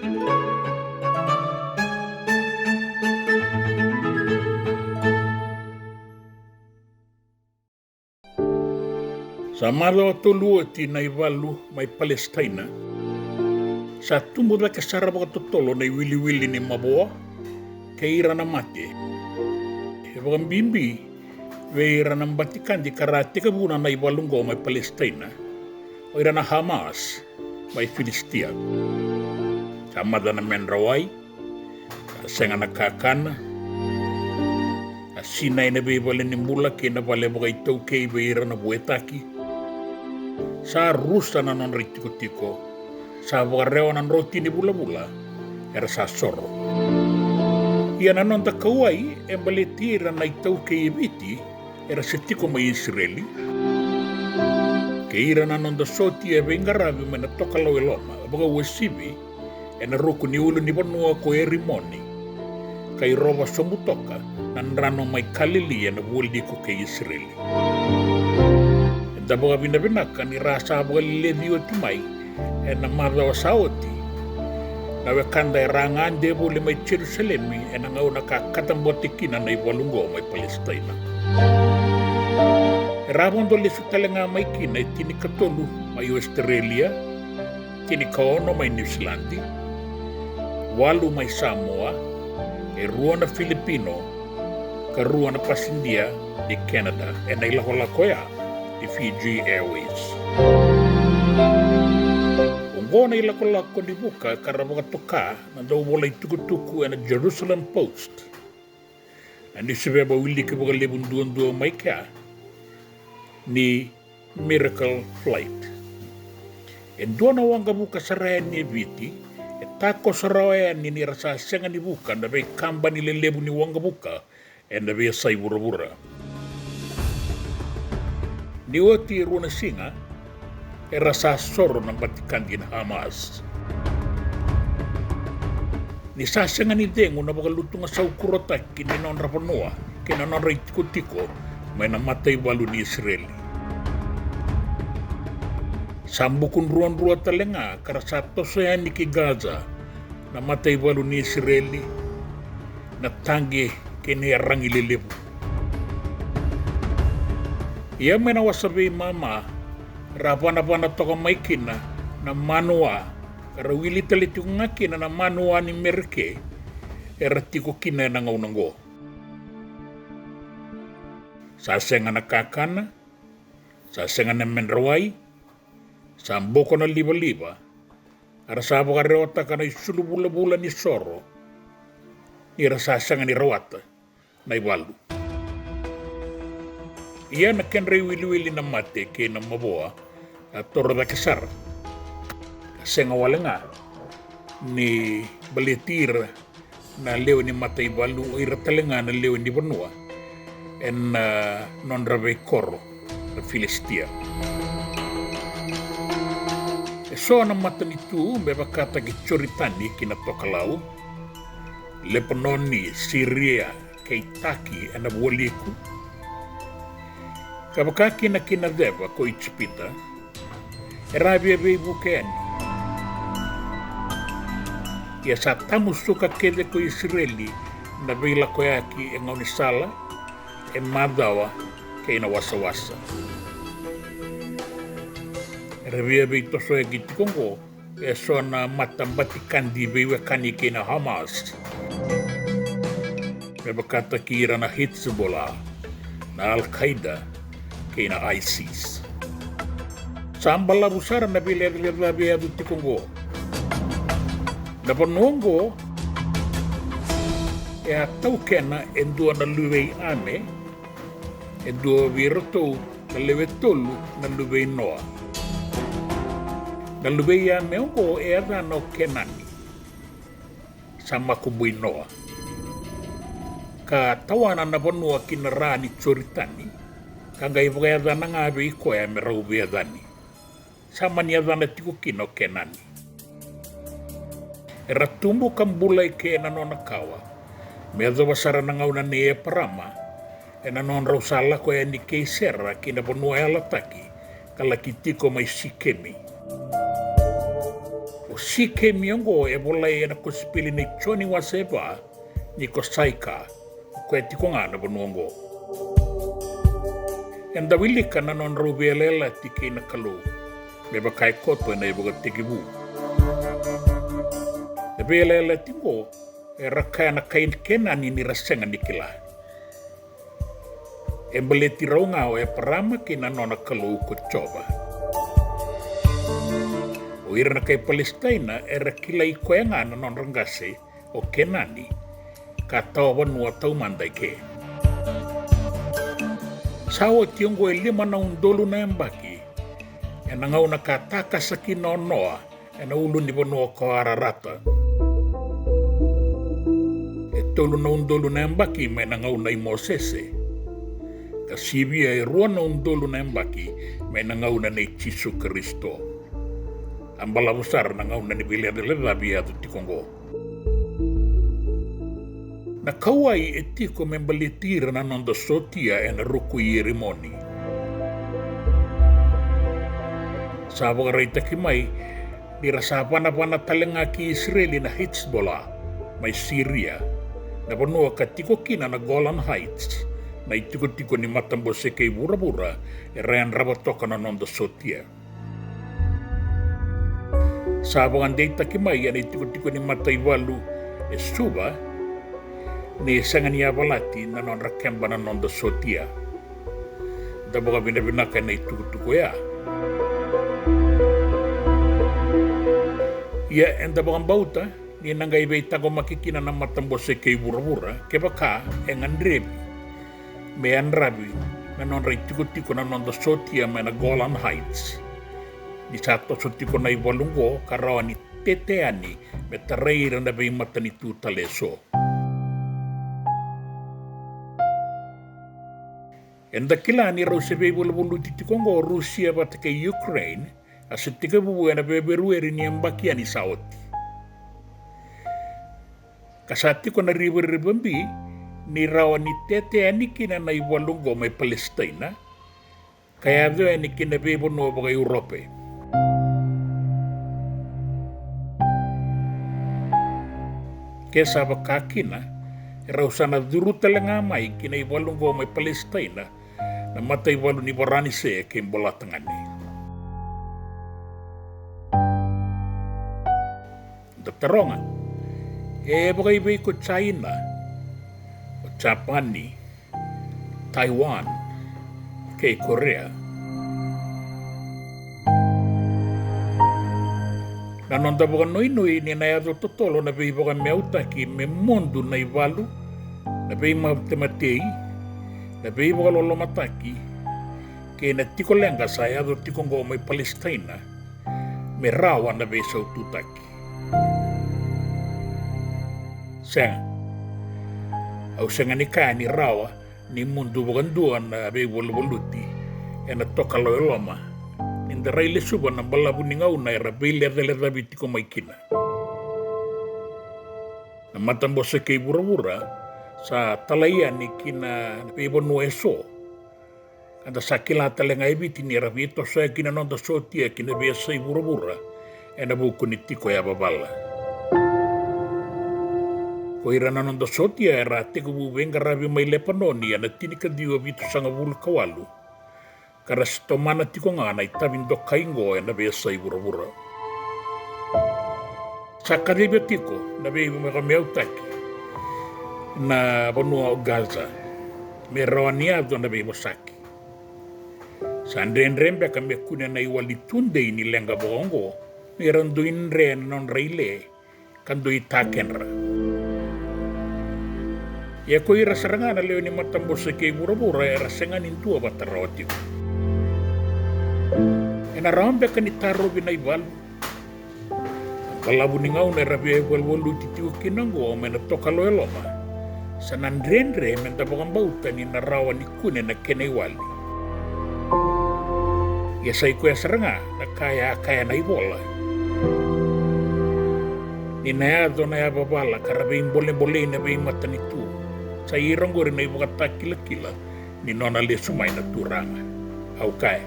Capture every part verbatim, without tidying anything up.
Sa macawa tolu oti na ivalu mai Palesitaina. Sa tubu cake sara vakatotolo na iwiliwili ni mavoa kei ira na mate. E vakabibi vei ira na batikadi ka ra a tekivuna na ivalu oqo mai Palesitaina, o ira na Hamas mai Filisitia. Sa maca na medra wai, sa sega na kakana, sa sinai na veivale ni bula kei na vale vakaitaukei vei ira na vuetaki. Sa rusa na nodra itikotiko, sa vakarewa na droti ni vulavula, era sa soro. Ia na noda kauwai e baleti ira na iTaukei e Viti era se tiko mai Isireli, kei ira na noda sotia veiqaravi mai na tokalau e loma, vakauasivi ena ruku ni ulunivanua ko Erimoni, ka i rova sobu toka na drano mai Kalili ena vualiku kei Isireli. Eda vakavinavinaka ni ra sa vakalileci oti mai ena macawa sa oti na wekada era a gade voli mai Jerusalemi ena gauna ka katabote kina na ivalu oqo mai Palesitaina. Era a vodo lesu tale ga mai kina e tinikatolu mai Ositerelia, tinikaono mai Niusiladi, walu mai Samoa, e rua na Filipino, ka rua na pasidia ni Canada ena ilakolako oya ni Fiji Airways. Oqo na ilakolako ni vuka ka ra vakatoka na dauvolai tukutuku ena Jerusalem Post, na niusiveva wiliki vakalevu duadua mai kea, ni Miracle Flight. E dua na waqavuka sara yani e Viti e takoso rawa yani ni ra sa sega ni vuka na veikabani lelevu ni waqavuka ena veiyasai vuravura. Ni oti e rua na siga, era sa soro na batikadi na Hamas. Ni sa sega ni cegu na vakalutuga saukurotaki ni nodra vanua kei na nodra itikotiko mai na mataivalu ni Isireli. Sa buku druadrua tale ga ka ra sa toso yani ki Gaza, na mataivalu ni Isireli, na taqe kei na iyaragi lelevu. Ia mai na wasa veimama, ra vanavana toka mai kina na manua, ka ra wili tale tiko ga kina na manua ni Mereke era tiko kina ena gauna oqo. Sa sega na kakana, sa sega na medra wai, sa boko na livaliva, a ra sa vakarewataka na isulu vulavula ni soro, ni ra sa sega ni rawata na ivalu. Ia na kedra iwiliwili na mate kei na mavoa a toro cake sara. Sega wale ga ni baleti ira na lewe ni mataivalu, o ira tale ga na lewe ni vanua ena nodra veikoro na Filisitia. E so na matanitu me vakataki Joritani ki na tokalau, Lepanoni, Siria, kei Taki ena vualiku, ka vaka kina ki na ceva ko Ijipita, era a via veivuke yani. Ia sa tamusuka kece ko Isireli na veilakoyaki e gaunisala, e macawa, kei na wasawasa. Era via veitosoyaki tiko oqo e so na matabatikadi veiwekani kei na Hamas, me vakataki ira na Hezbollah, na Al-Qaeda, kei na ISIS. Sa balavu sara na veilecalecavi e yaco tiko oqo. Na vanua oqo e a taukena e dua na luvei Ame, e dua vei iratou na lewe tolu na luvei Noa. Na luvei Ame oqo e yacana o Kenani, sa makubui Noa. Ka tawana na vanua ki na ra ni Joritani, ka qai vakayacana ga vei koya me rau veiyacani. Sa mani yacana tiko kina o Kenani. Era tubu ka bula eke ena nona kawa me yacova sara na gauna nei Eparama, ena nodrau sa lako yani kei Sera ki na vanua yalataki, ka laki tiko mai Sikemi. O Sikemi oqo e volai ena kosipeli nei Joni wase va ni ko Saika, o koya tiko ga na vanua oqo. Eda wilika na nodrau veiyalayalati kei na Kalou me vaka e koto ena iVakatekivu. Na veiyalayalati oqo era kaya na kai Kenani ni ra sega ni kila. E baleti rau ga o Eparama kei na nona Kalou ko Jiova. O ira na kai Palesitaina era kilai koya ga na nodra qase o Kenani, ka tawa vanua taumada eke. Sa oti oqo e lima na udolu na yabaki ena gauna ka takasa kina o Noa ena ulunivanua ko Ararata. E tolu na udolu na yabaki mai na gauna i Mosese, ka sivia e rua na udolu na yabaki mai na gauna nei Jisu Karisito. A balavu sara na gauna ni veilecalecavi e yaco tiko oqo. Na kauwai e tiko me baleti ira na noda sotia ena ruku i Erimoni. Sa vakaraitaki mai ni ra sa vanavana tale ga ki Isireli na Hezbollah mai Siria, na vanua ka tiko kina na Golan Heights, na itikotiko ni matabose kei vuravura era yadrava toka na noda sotia. Sa vakadeitaki mai ena itikotiko ni mataivalu e Suva ni sega ni yavalati na nodra keba na noda sotia. Da vakavinavinaka ena itukutuku oya. Ia eda vakabauta ni na qai veitaqomaki kina na matabose kei vuravura kevaka e gadrevi me yadravi na nodra itikotiko na noda sotia mai na Golan Heights, ni sa toso tiko na ivalu oqo ka rawa ni tete yani me tarai ira na veimatanitu tale eso. Eda kila ni rau se veivaluvaluti tiko oqo o Rusia vata kei Ukraine, a se tekivu ena Feperueri ni yabaki yani sa oti. Ka sa tiko na rivariva bi ni rawa ni tete yani kina na ivalu oqo mai Palesitaina, ka yaco yani ki na veivanua vaka-Europe. Ke sa vaka kina, e rau sa na curu tale ga mai ki na ivalu oqo mai Palesitaina na mataivalu ni Varanise kei Bolatagane. Da taroga, e vakaivei ko Jaina, o Japani, Taiwan kei Korea? Na noda vakanoinoi ni na yaco totolo na veivakameautaki me mudu na ivalu, na veimatematei, na veivakalolomataki kei na tiko leqa sa yaco tiko oqo mai Palesitaina me rawa na veisaututaki. Sega. Au sega ni kaya ni rawa ni mudu vakadua na veivaluvaluti ena tokalau e loma ni da rai lesuva na balavu ni gauna era veilecalecavi tiko mai kina. Na matabose kei vuravura sa talai yani ki na veivanua eso, ka da sa kila tale ga e Viti ni ra veitosoyaki na noda sotia ki na veiyasai vuravura ena vuku ni tiko yavavala. Ko ira na noda sotia era a tekivu veiqaravi mai Lepanoni ena tinikaciwa vitusagavulu ka walu, ka ra se tomana tiko ga na itavi dokai oqo ena veiyasai vuravura. Sa kaciva tiko na veivakameautaki na vanua o Gaza me rawa ni yaco na veivosaki. Sa dredre beka me kune na iwali tudei ni leqa vaka oqo, ni ra dui dre na nodra ile ka dui ta kedra. Ia ko ira sara ga na lewe ni matabose kei vuravura era sega ni duavata rawa tiko. Ena rawa beka ni tarovi na ivalu? Na balavu ni gauna era veivaluvaluti tiko kina oqo mai na tokalau e loma, sa na dredre me da vakabauta ni na rawa ni kune na kena iwali. Ia sa i koya sara ga na ka e a kaya na ivola, ni na yaco na yavavala ka ra veibolebolei na veimatanitu. Sa i ira oqori na ivakatakilakila ni nona lesu mai na Turaga. Au kaya,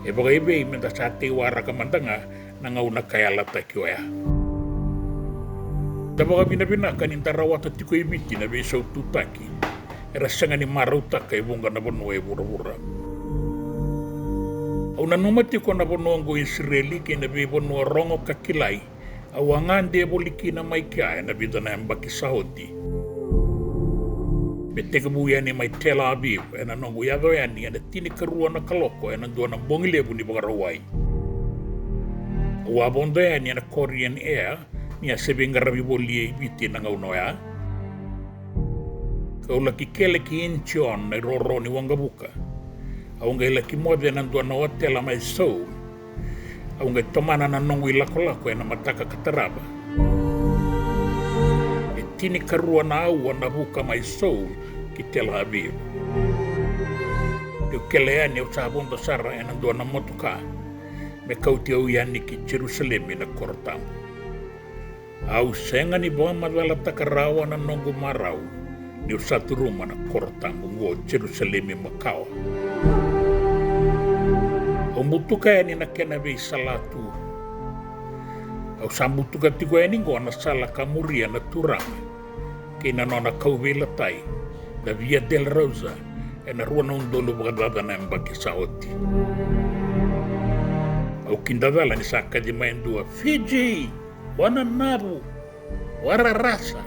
e vakaivei me da sa tei waraka mada ga na gauna ka yalataki oya. Da vakavinavinaka ni da rawata tiko e Viti na veisaututaki era sega ni marautaka e vuqa na vanua e vuravura. Au nanuma tiko na vanua oqo i Isireli kei na veivanua rogo ka kilai au a gade voli kina mai kea ena vica na yabaki sa oti. Me tekivu yani mai Tel Aviv ena noqu yaco yani ena tinikarua na kaloko ena dua na bogi levu ni Vakarauwai. Au a vodo yani ena Korean Air ni a se veiqaravi voli e Viti na gauna oya. Kau laki kele ki Incheon na iroro ni waqavuka. Au qai laki moce ena dua na otela mai Seoul. Au qai tomana na noqu ilakolako ena mataka ka tarava. E tinikarua na aua na vuka mai Seoul ki Tel Aviv. Keu kele yani au sa vodo sara ena dua na motoka me kauti au yani ki Jerusalemi na koro tabu. Au sega ni vakamacalataka rawa na noqu marau niu sa curuma na koro tabu oqo, Jerusalemi makawa. Au butuka yani na kena veisalatu. Au sa butuka tiko yani oqo na sala ka muria na Turaga kei na nona kauveilatai na Via Dolorosa ena rua na udolu vakacaca na yabaki sa oti. Au kidacala ni sa kaci mai e dua, "Fiji! Wananavu! Wararasa!"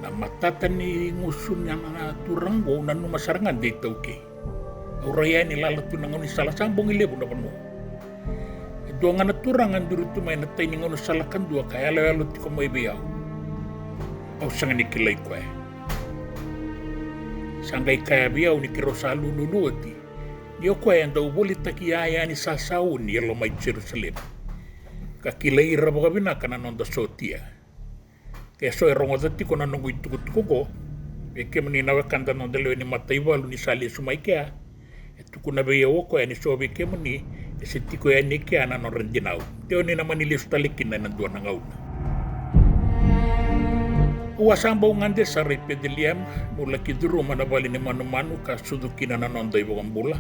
Na matata ni gusu ni na, na turaga oqo, au nanuma sara ga de iTaukei. Au rai yani lala tu na gaunisala, sa bogi levu na vanua. E dua ga na turaga duri tu mai na tai ni gaunisala kadua ka yaloyalo tiko mai vei au. Au sega ni kilai koya. Sa qai kaya vei au ni keirau sa lululu oti, ni o koya e dau volitaki yaya ni sasauni e loma i Jerusalemi, ka kilai ira vakavinaka na noda sotia. Ke so e rogoca tiko na noqu itukutuku oqo, vei kemuni na wekada noda lewe ni mataivalu ni sa lesu mai kea, e tukuna vei au o koya ni so vei kemuni e se tiko yani e kea na nodra dinau. De o ni na mani lesu tale kina ena dua na gauna. Au a sa bau gade sara i Peceliema, meu laki curuma na vale ni manumanu ka sucu kina na noda iVakabula.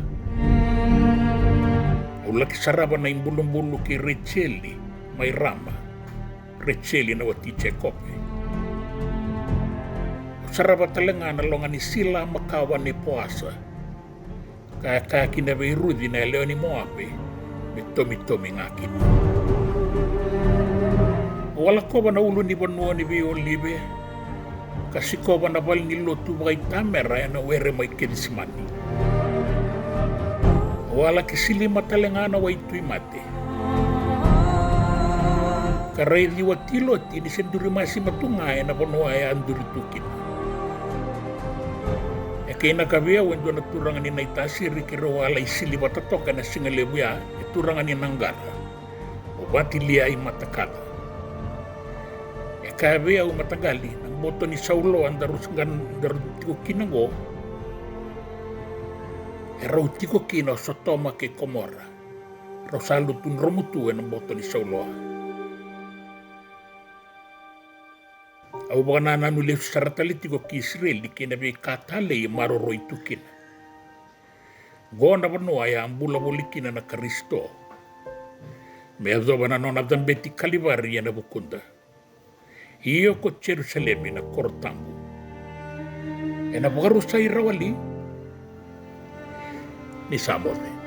Au laki sarava na ibulubulu kei Rejeli mai Rama, Rejeli na wati i Jekope. Au sarava tale ga na loga ni sila makawa nei Poasa, ka e kaya kina vei Ruci na yalewa ni Moape me tomitomi ga kina. Au a lakova na ulu ni vanua ni veiolive, ka sikova na vale ni lotu vakaitamera ena were mai Kecisemani. Au a laki silima tale ga na waitui mate, ka raici wati Loti ni se duri masima tu ga ena vanua e a duri tu kina. E kei na ka vei au e dua na turaga ni Naitasiri, keirau a lai sili vata toka ena siga levu ya, e turaga ni Naqara, o Vatilia i Matakaca. E kaya vei au, "Mataqali, na boto ni sauloa daru s-, daru tiko kina oqo, e rau tiko kina o Sotoma kei Komora. Rau sa lutu dromu tu ena boto ni sauloa." Au vakanananu lesu sara tale tiko ki Isireli kei na veika talei e maroroi tu kina. Oqo na vanua e a bula voli kina na Karisito me yacova na nona cabeti Kalivari ena vukuda. Io, ko Jerusalemi na koro tabu, ena vakarusai rawa li? Ni sa moce.